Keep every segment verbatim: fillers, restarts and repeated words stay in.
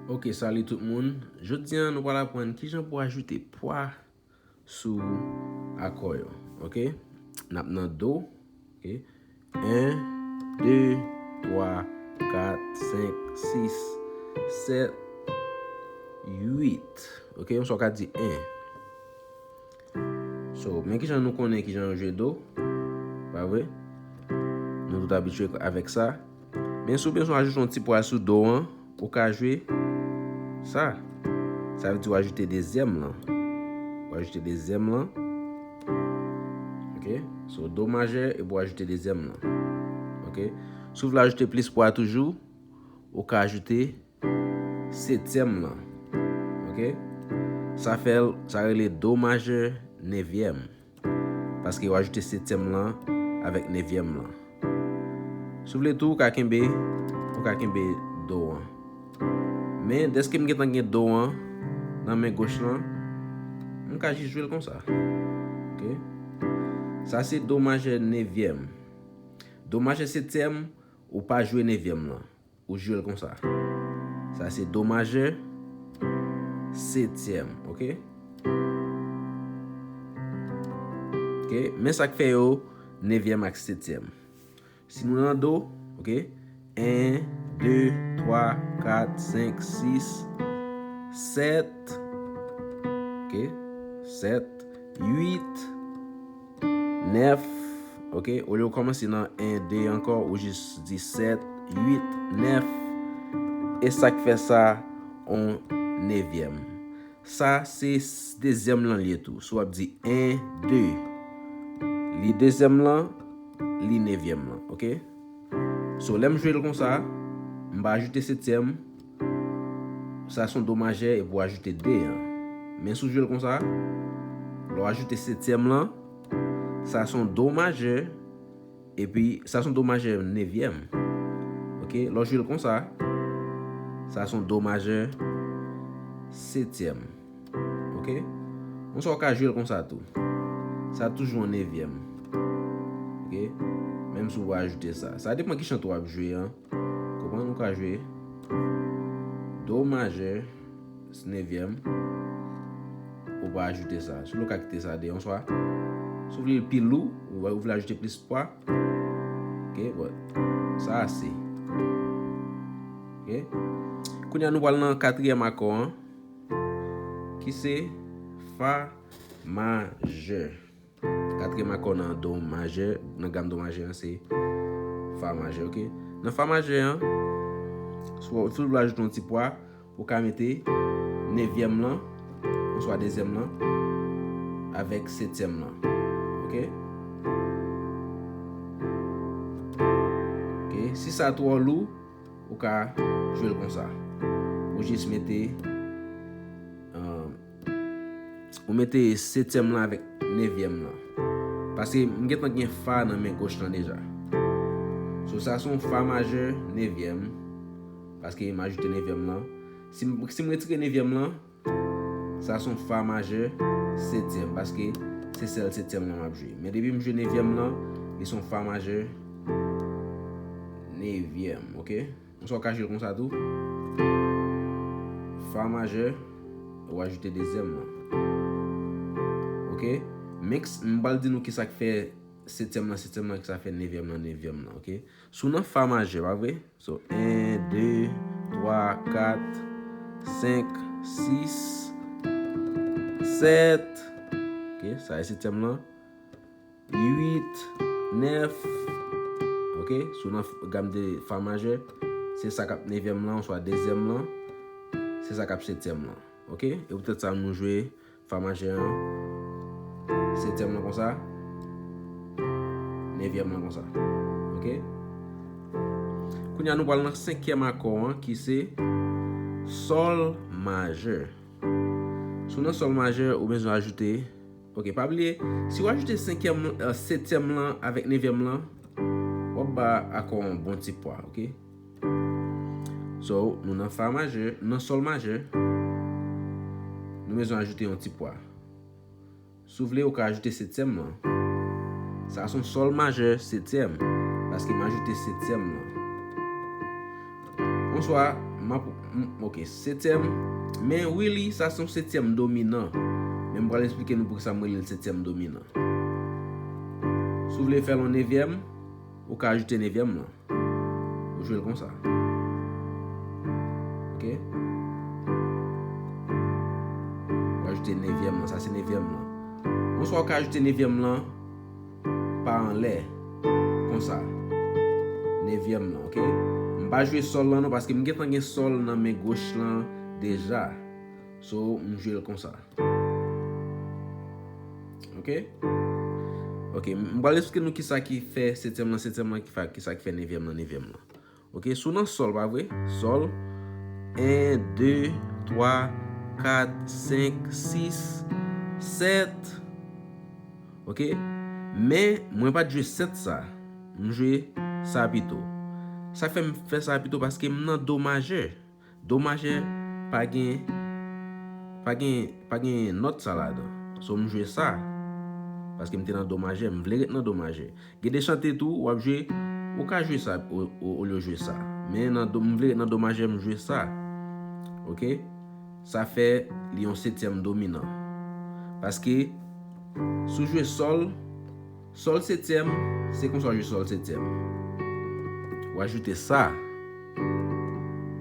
Ok, salut tout moun. Jodi a, nou pral aprann kijan pou ajoute pwa sou akò yo. Ok? N ap nan do. Ok? En, de, twa, kat, senk, sis, sèt, uit. Ok? Yon swa ka di en. So, men kijan nou konnen kijan yo jwe do. Pa vre? Nou tout abitye avèk sa. Men si w bezwen ajoute yon ti pwa sou do an, ou ka jwe sa. Sa vle di w ajoute dezyèm lan. Ou ajoute dezyèm lan. Ok? So, do majè epi w ajoute dezyèm lan. Ok? Si w vle ajoute plis pwa toujou, ou ka ajoute setyèm lan. Ok? Sa fè l, sa rele do majè nevyèm. Paske yo ajoute setyèm lan avèk nevyèm lan. Si w vle tou, ou ka kenbe, ou ka kenbe do an. Men, dèske m gentan gen do an nan men goch lan, m ka jis jwe l konsa. Ok? Sa se do majè nevyèm. Do majè setyèm, ou pa jwe nevyèm lan. Ou jwe l konsa. Sa se do majè setyèm, ok? Ok, men sa k fè yo nevyèm ak setyèm. Si nou nan do, ok? En, de, twa, kat, senk, sis, sèt, ok? Sèt, uit, nèf, ok? Olye w kòmanse nan en, de ankò, ou jis di sèt, uit, nèf. E sa k fè sa on nevyèm. Sa se s-, dezyèm lan li ye tou. Si w ap di en, de, li dezyèm lan, li nevyèm lan, ok? So, lè m jwe l konsa, m pa ajoute setyèm, sa se yon do majè epi w ajoute de an. Men si w jwe l konsa, lè w ajoute setyèm lan, sa se yon do majè, epi sa se yon do majè nevyèm. Ok, lè w jwe l konsa, sa se yon do majè setyèm. Ok? Yon swa w ka jwe l konsa tou. Sa toujou an nevyèm. Ok? Menm si w pa ajoute sa. Sa depann ki chant w ap jwe an. Konprann, ou ka jwe do majè, nevyèm. Ou pa ajoute sa. Si w vle, ou ka kite sa deyò, yon swa. Si w vle l pi lou, ou, ou vle ajoute plis pwa. Ok, bon. Sa ase. Ok? Kounye a, nou pral nan katriyèm akò an, ki se fa majè. Katriyèm akò nan do majè, nan gam do majè an, se fa majè, ok? Nan fa majè an, si w, si w vle ajoute yon ti pwa, ou ka mete nevyèm lan, oswa dezyèm lan, avèk setyèm lan, ok? Ok, si sa twò lou, ou ka jwe l konsa. Ou jis mete, euh, ou mete setyèm lan avèk nevyèm lan. Paske m gentan gen fa nan men goch lan deja. So, sa se yon fa majè nevyèm. Paske m ajoute nevyèm lan. Si m, si m retire nevyèm lan, sa se yon fa majè setyèm. Paske se sèl setyèm lan m ap jwe. Men depi m jwe nevyèm lan, li se yon fa majè nevyèm, ok? Yon swa w ka jwe l konsa tou. Fa majè, ou ajoute dezyèm lan. Ok? Men k-, m pral di nou kisa k fè setyèm lan setyèm lan, kisa k fè nevyèm lan nevyèm lan, ok? Si w nan fa majè, pa vre? So, en, de, twa, kat, senk, sis, sèt. Ok, sa e setyèm lan. Uit, nèf. Ok, si w nan f-, gam de fa majè, se sa k ap nevyèm lan, oswa dezyèm lan, se sa k ap setyèm lan. Ok, e poutèt sa nou jwe fa majè an, setyèm lan konsa, nevyèm lan konsa. Ok? Kounye a, nou pral nan senkyèm akò an, ki se sòl majè. Si w nan sòl majè, ou bezwen ajoute. Ok, pa bliye, si w ajoute senkyèm, euh, setyèm lan avèk nevyèm lan, w ap ba akò an bon ti pwa, ok? So, nou nan fa majè, nan sòl majè, nou bezwen ajoute yon ti pwa. Si w vle, ou ka ajoute setyèm lan. Sa se yon sòl majè setyèm, paske m ajoute setyèm lan. Oswa, m M ap, m, ok, setyèm. Men really, sa se yon setyèm dominan. Men m pral eksplike nou poukisa m rele l setyèm dominan. Si w vle fè l yon nevyèm, ou ka ajoute nevyèm lan. Ou jwe l konsa. Ok? Ou ajoute nevyèm lan. Sa se nevyèm lan. Oswa ou ka ajoute nevyèm lan pa anlè. Konsa. Nevyèm lan, ok? M pa jwe sòl lan non, paske m gentan gen sòl nan men goch lan deja. So, m jwe l konsa. Ok? Ok, m pral eksplike nou kisa ki fè setyèm lan setyèm lan, ki fè, kisa ki fè nevyèm lan nevyèm lan. Ok, si w nan sòl, pa vre? Sòl, en, de, twa, kat, senk, sis, sèt. Ok? Men, mwen pa t jwe sèt sa. M jwe sa pito. Sa fè m fè sa pito paske m nan do majè. Do majè pa gen, pa gen, pa gen nòt sa ladan. So, m jwe sa. Paske m te nan do majè, m vle ret nan do majè. Gen de chante tou, w ap jwe, ou ka jwe sa o, o, olye w jwe sa. Men nan do, m vle ret nan do majè, m jwe sa. Ok? Sa fè li yon setyèm dominan. Paske, si w jwe sòl, sòl setyèm, se konsa w jwe sòl setyèm. Ou ajoute sa.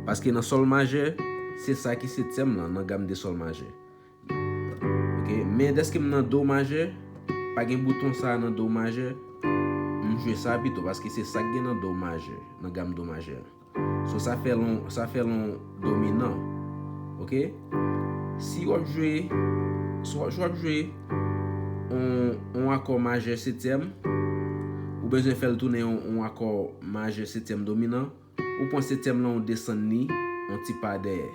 Paske nan sòl majè, se sa ki setyèm lan, nan gam de sòl majè. Ok, men dèske m nan do majè, pa gen bouton sa nan do majè, m jwe sa pito, paske se sa k gen nan do majè, nan gam do majè. So, sa fè l yon, sa fè l yon dominan. Ok? Si w ap jwe, si w ap, si w ap jwe yon, yon akò majè setyèm, ou bezwen fè l tounen yon, yon akò majè setyèm dominan, ou pran setyèm lan, ou desann li yon ti pa dèyè.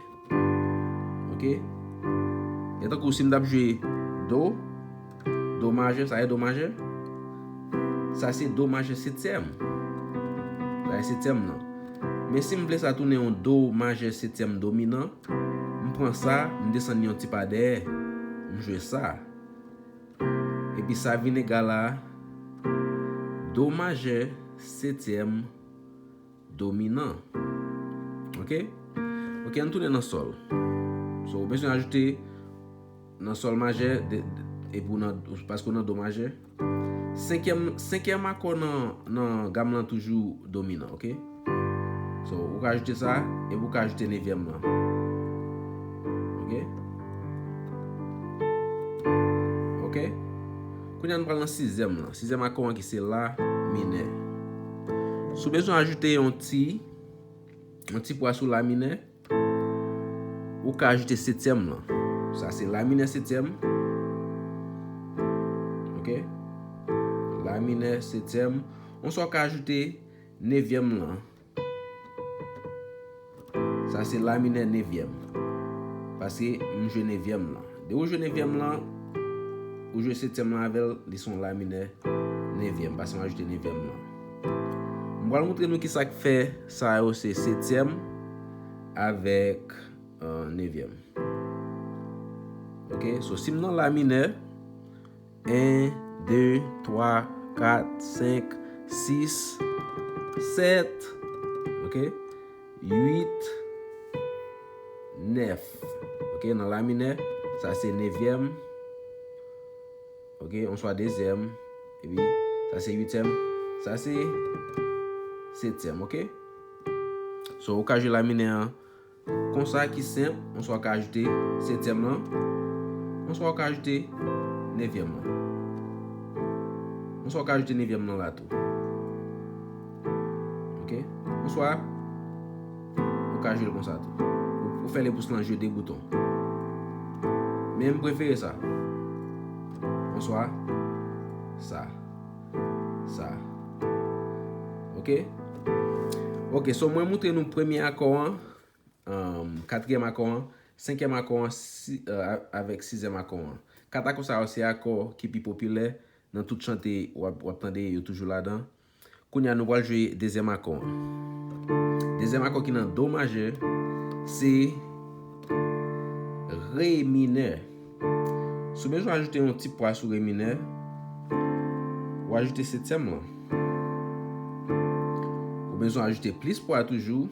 Ok? E tankou si m t ap jwe do, do majè, sa e do majè. Sa se do majè setyèm. Sa e setyèm lan. Men si m vle sa tounen yon do majè setyèm dominan, m pran sa, m desann li yon ti pa dèyè, m jwe sa. Epi sa vin egal a do majè setyèm dominan. Ok? Ok, ann tounen nan sòl. So, ou bezwen ajoute nan sòl majè, de, de, epi w nan, paske w nan do majè. Senkyèm, senkyèm akò nan, nan gam lan toujou dominan, ok? So, ou ka ajoute sa, epi ou ka ajoute nevyèm lan. Ok? Ok? Kounye a, nou pral nan sizyèm lan. Sizyèm akò an ki se la minè. Si w bezwen ajoute yon ti, yon ti pwa sou la minè, ou ka ajoute setyèm lan. Sa se la minè setyèm. Ok? La minè setyèm. Oswa ou ka ajoute nevyèm lan. Sa se la minè nevyèm. Paske m jwe nevyèm lan. Depi ou jwe nevyèm lan, ou jwe setyèm lan avè l, li se yon la minè nevyèm. Paske m ajoute nevyèm lan. M pral montre nou kisa k fè sa yo se setyèm avèk, euh, nevyèm. Ok, so si m nan la minè, en, de, twa, kat, senk, sis, sèt, ok, uit, nèf. Ok, nan la minè, sa se nevyèm. Ok, oswa dezyèm. Epi, sa se uityèm. Sa se setyèm, ok? So, ou ka jwe la minè an konsa ki senp, oswa ou ka ajoute setyèm lan, oswa ou ka ajoute nevyèm lan. Oswa ou ka ajoute nevyèm lan la tou. Ok? Oswa, ou ka jwe l konsa tou. Ou, ou fè lepous lan jwe de bouton. Men m prefere sa. Oswa, sa. Sa. Ok? Ok, so mwen montre nou premye akò an. Um, katriyèm akò an, senkyèm akò an, si, euh, a-, avèk sizyèm akò an. Kat akò sa yo se akò ki pi popilè nan tout chante w ap, w ap tande, yo toujou ladan. Kounye a, nou pral jwe dezyèm akò an. Dezyèm akò ki nan do majè, se re minè. Si w bezwen ajoute yon ti pwa sou re minè, ou ajoute setyèm lan. Ou bezwen ajoute plis pwa toujou,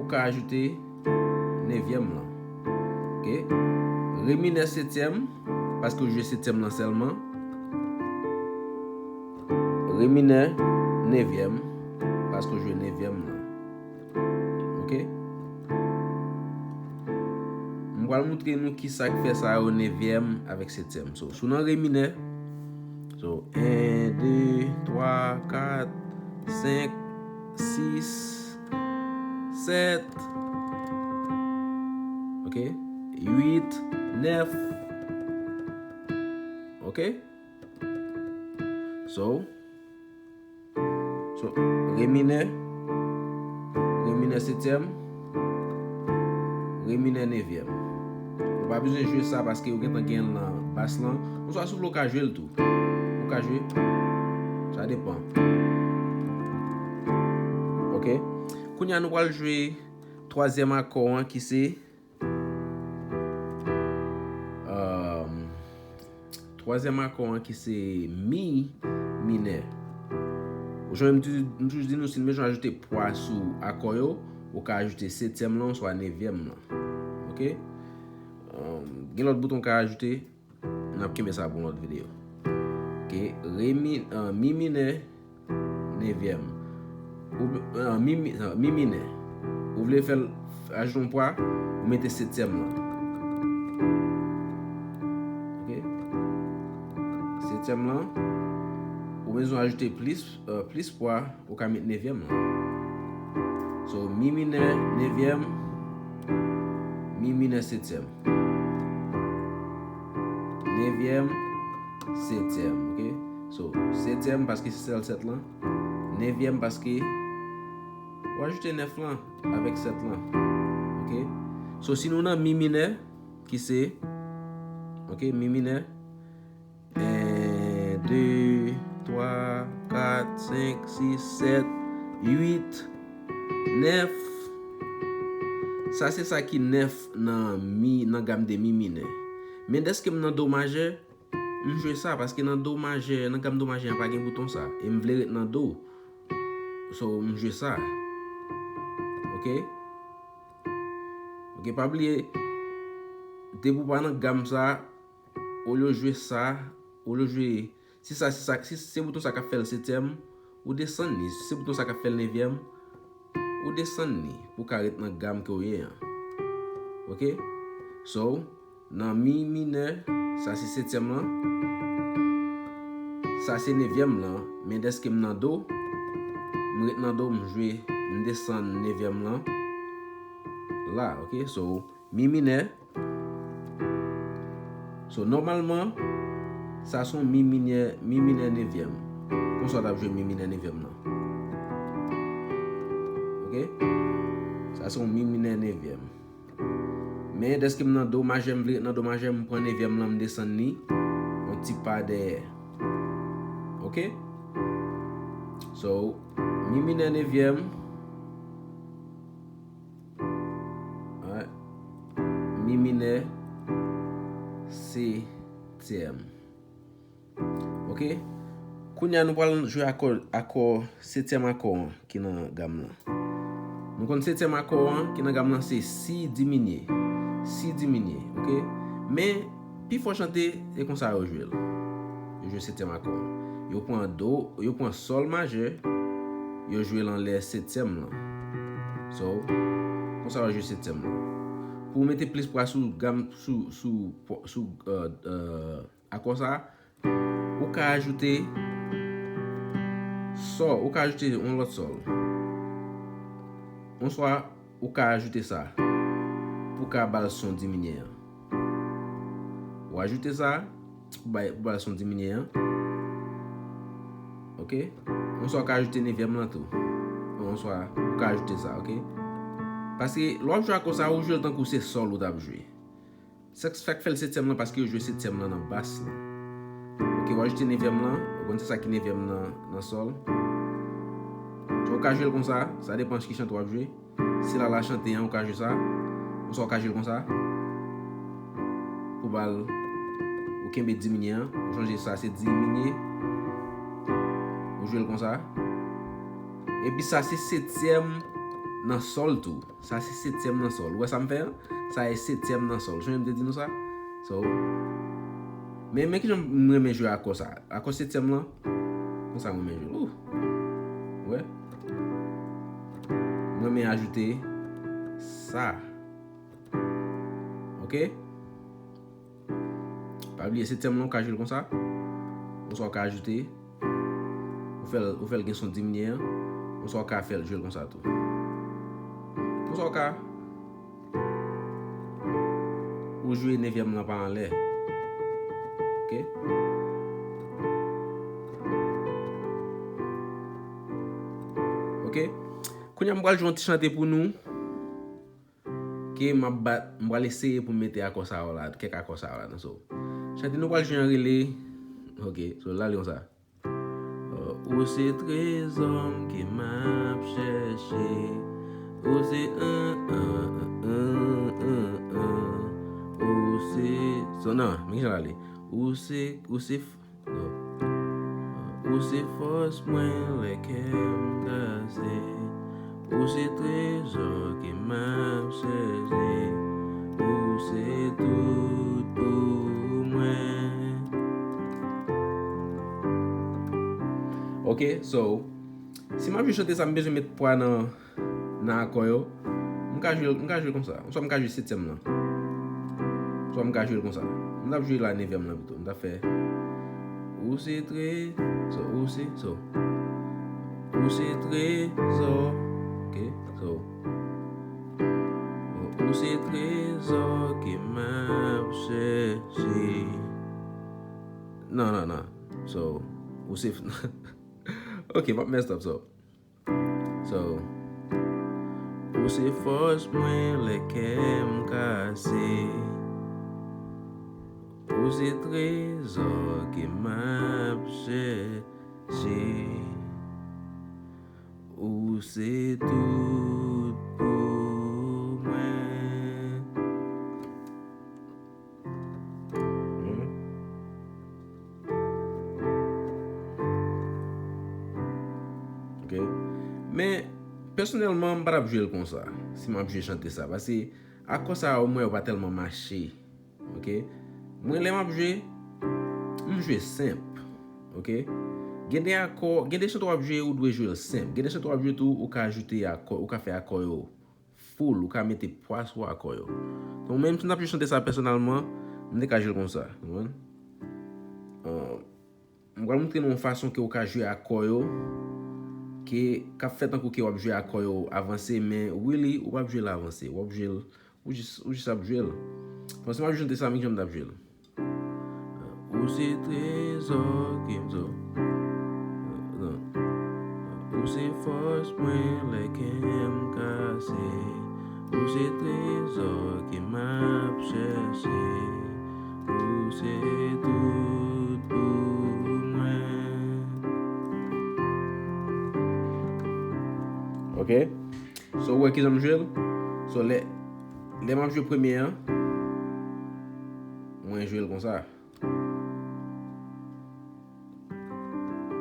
Ou ka ajoute nevyèm lan. Ok? Re minè setyèm, paske w jwe setyèm lan sèlman. Re minè nevyèm, paske w jwe nevyèm lan. Ok? M pral montre nou kisa k fè sa yo nevyèm avèk setyèm. So, si w nan re minè, so, en, de, twa, kat, senk, sis, sèt, ok, uit, nèf, ok. So, so, re minè, re minè setyèm, re minè nevyèm. Ou pa bezwen jwe sa paske ou gentan gen l nan bas lan. Oswa si w vle, ou ka jwe l tou. Ou ka jwe. Sa depan. Ok. Kounye a, nou pral jwe twazyèm akò an ki se, um, twazyèm akò an ki se mi minè. Ou jan m toujou di nou, si n bezwen ajoute pwa sou akò yo, ou ka ajoute setyèm lan oswa nevyèm lan. Ok? Um, gen lòt bouton ou ka ajoute. N ap kenbe sa pou yon lòt videyo. Ok, re mi, ah, mi minè, nevyèm. Ou, ah, mi, mi, ah, mi minè. Ou vle fè l ajoute yon pwa, ou mete setyèm lan. Ok? Setyèm lan, ou bezwen ajoute plis, ah, plis pwa, ou ka met nevyèm lan. So, mi minè, nevyèm, mi minè, setyèm. Nevyèm, setyèm, ok? So, setyèm paske se sèl sèt lan. Nevyèm paske w ajoute nèf lan avèk sèt lan, ok? So, si nou nan mi minè, ki se, ok, mi minè, en, de, twa, kat, senk, sis, sèt, uit, nèf. Sa se sa ki nèf nan mi, nan gam de mi minè. Men dèske m nan do majè, m jwe sa, paske nan do majè, nan gam do majè an pa gen bouton sa. E m vle ret nan do. So, m jwe sa. Ok? Ok, pa bliye, depi w pa nan gam sa, olye w jwe sa, olye w jwe, si sa, si sa, si se bouton sa k ap fè l setyèm, ou desann li. Si se bouton sa k ap fè l nevyèm, ou desann li pou w ka ret nan gam ke w ye an. Ok? So, nan mi minè, sa se setyèm lan, sa se nevyèm lan, men dèske m nan do, m ret nan do, m jwe, m desann nevyèm lan la, ok? So, mi minè. So, nòmalman, sa se yon mi minè, mi minè nevyèm. Konsa w t ap jwe mi minè nevyèm lan. Ok? Sa se yon mi minè nevyèm. Men, dèske m nan do majè, m vle ret nan do majè, m pran nevyèm lan, m desann li yon ti pa dèyè. Ok? So, mi minè nevyèm. Alright. Mi minè, setyèm. Ok? Kounye a, nou pral jwe akò, akò, setyèm akò an ki nan gam lan. Nou konn setyèm akò an ki nan gam lan se si diminye. Si diminye, ok? Men, pifò chante, e konsa yo jwe l. Yo jwe setyèm akò an. Yo pran do, yo pran sòl majè, yo jwe l anlè setyèm lan. So, konsa yo jwe setyèm lan. Pou w mete plis pwa sou gam, sou, sou, sou, euh, euh, akò sa, ou ka ajoute sòl, ou ka ajoute yon lòt sòl. Oswa, ou ka ajoute sa pou ka ba l son diminye an. Ou ajoute sa pou bay, pou ba l son diminye an. Ok? Oswa, ou ka ajoute nevyèm lan tou. Oswa, ou ka ajoute sa, ok? Paske, lè w ap jwe akò sa, ou jwe l tankou se sòl ou t ap jwe. Sa k, sa k fè l setyèm lan, paske yo jwe setyèm lan nan bas lan. Ok, w ajoute nevyèm lan, ou konn se sa ki nevyèm nan, nan sòl. So, ou ka jwe l konsa, sa depan ki chante w ap jwe. Si Lala chante an, ou ka jwe sa. Konsa, ou ka jwe l konsa. Pou ba l, ou kenbe diminye an, ou chanje sa, se diminye. Ou jwe l konsa. Epi sa se setyèm nan sòl tou. Sa se setyèm nan sòl. Ou wè sa m fè an? Sa e setyèm nan sòl. Sonje m te di nou sa? So, men, men kijan m renmen jwe akò sa. Akò setyèm lan. Konsa m renmen jwe l. Ou wè? M renmen ajoute sa. Ok? Pa bliye, setyèm lan, ou ka jwe l konsa. Oswa ou ka ajoute, ou fè l, ou fè l gen son diminye an. Oswa ou ka fè l jwe l konsa tou. Oswa ou ka, ou jwe nevyèm lan pa anlè. Ok? Ok? Kounye a m pral jwe yon ti chante pou nou. Ke m ap bat, m pral eseye pou m mete akò sa yo la, kèk akò sa yo la, so. Chante nou pral jwe an rele, ok, so, l ale konsa. Ou se trezò m ke m ap chèche. Ou se, an, an, an, an, an, an. Ou se, so, non, men jan l ale. Ou se, ou se, Ou se fòs mwen lè kè m kase. Ou se trezò ke m ap chèche. Ou se tout pou mwen. Ok, so, si m ap jwe chante sa, m bezwen met pwa nan nan akò yo, m ka jwe, m ka jwe l konsa. Oswa m ka jwe setyèm lan. Oswa m ka jwe l konsa. M t ap jwe la nevyèm lan pito. M t ap fè ou se tre, so, ou se, so. Ou se trezò, ok, so. Ou se trezò ke m ap chèche. Non, non, non. So, ou se, ok, m ap mess up, so. So, ou se fòs mwen lè kè m kase. Ou se trezò ke m ap chèche. Ou se tout pou mwen. Hmm. Ok. Men, pèsonèlman, m pa t ap jwe l konsa, si m ap jwe chante sa. Paske akò sa yo, mwen, yo pa tèlman mache. Ok? Mwen, lè m ap jwe, m jwe senp. Ok? Gen de akò, gen de chante w ap jwe, ou dwe jwe l senp. Gen de chante w ap jwe tou, ou ka ajoute akò, ou ka fè akò yo full, ou ka mete pwa sou akò yo. Donk, menm si n ap jwe chante sa pèsonèlman, m te ka jwe l konsa. Konprann? Ah, m pral montre nou yon fason ke ou ka jwe akò yo, ke, k ap fè tankou ke w ap jwe akò yo avanse, men really, ou p ap jwe l avanse. W ap jwe l, ou jis, ou jis ap jwe l. Bon, si m ap jwe chante sa, men jan m t ap jwe l. Ou se trezò ke m zo. Non. Ou se fòs mwen lè kè m kase. Ou se trezò ke m ap chèche. Ou se tout pou mwen. Ok. So, ou wè kijan m jwe l? So, lè, lè m ap jwe premye an, mwen jwe l konsa.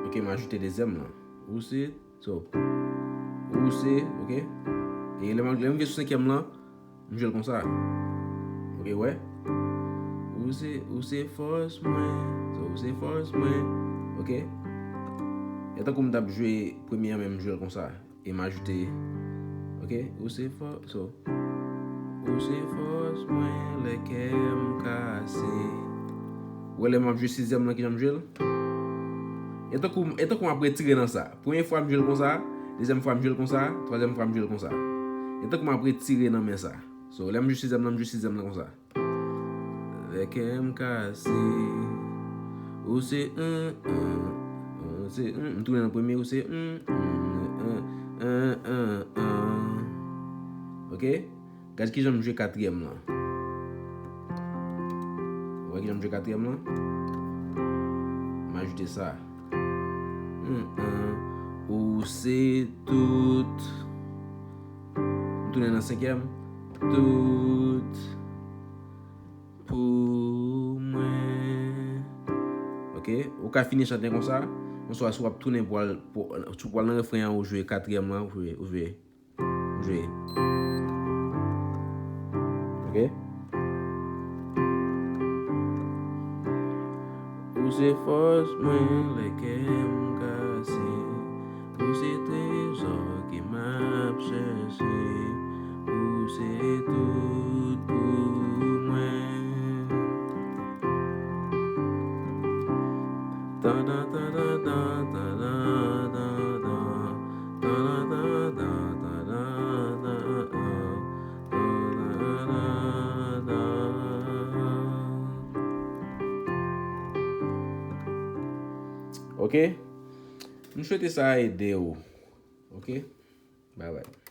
Ok, m ajoute dezyèm lan. Ou se, so, ou se, ok. E lè m, lè m rive sou senkyèm lan, m jwe l konsa. Ok, wè. Ou se, ou se fòs mwen. So, ou se fòs mwen. Ok. E tankou m t ap jwe premye an, men m jwe l konsa. E m ajoute, ok, ou se fò-, so, ou se fòs mwen lè kè m kase. Ou wè lè m ap jwe sizyèm lan, kijan m jwe l? E tankou, e tankou m ap retire nan sa. Premye fwa m jwe l konsa, dezyèm fwa m jwe l konsa, twazyèm fwa m jwe l konsa. E tankou m ap retire nan men sa. So, lè m jwe sizyèm lan, m jwe sizyèm lan konsa. Lè kè m kase. Ou se, mm, mm, ou se, mm, m tounen nan premye, ou se, mm, mm, mm, mm, mm, mm. Ok? Gad kijan m jwe katriyèm lan. Ou wè kijan m jwe katriyèm lan? M ajoute sa. Mm, mm. Ou se tout. M tounen nan senkyèm. Tout pou mwen. Ok? Ou ka fini chante konsa. Oswa si w ap tounen pou al, pou, si w pral nan refren an, ou jwe katriyèm lan, ou jwe, ou jwe, ou jwe. Ok? Ou se fòs mwen lè kè m kase. Ou se trezò ke m ap chèche. Ou se tout pou mwen. Tandan, tandan, tandan, tandan, tandan, tandan, tandan, tandan, tandan. Ok? M swete sa ede w. Ok? Bye bye.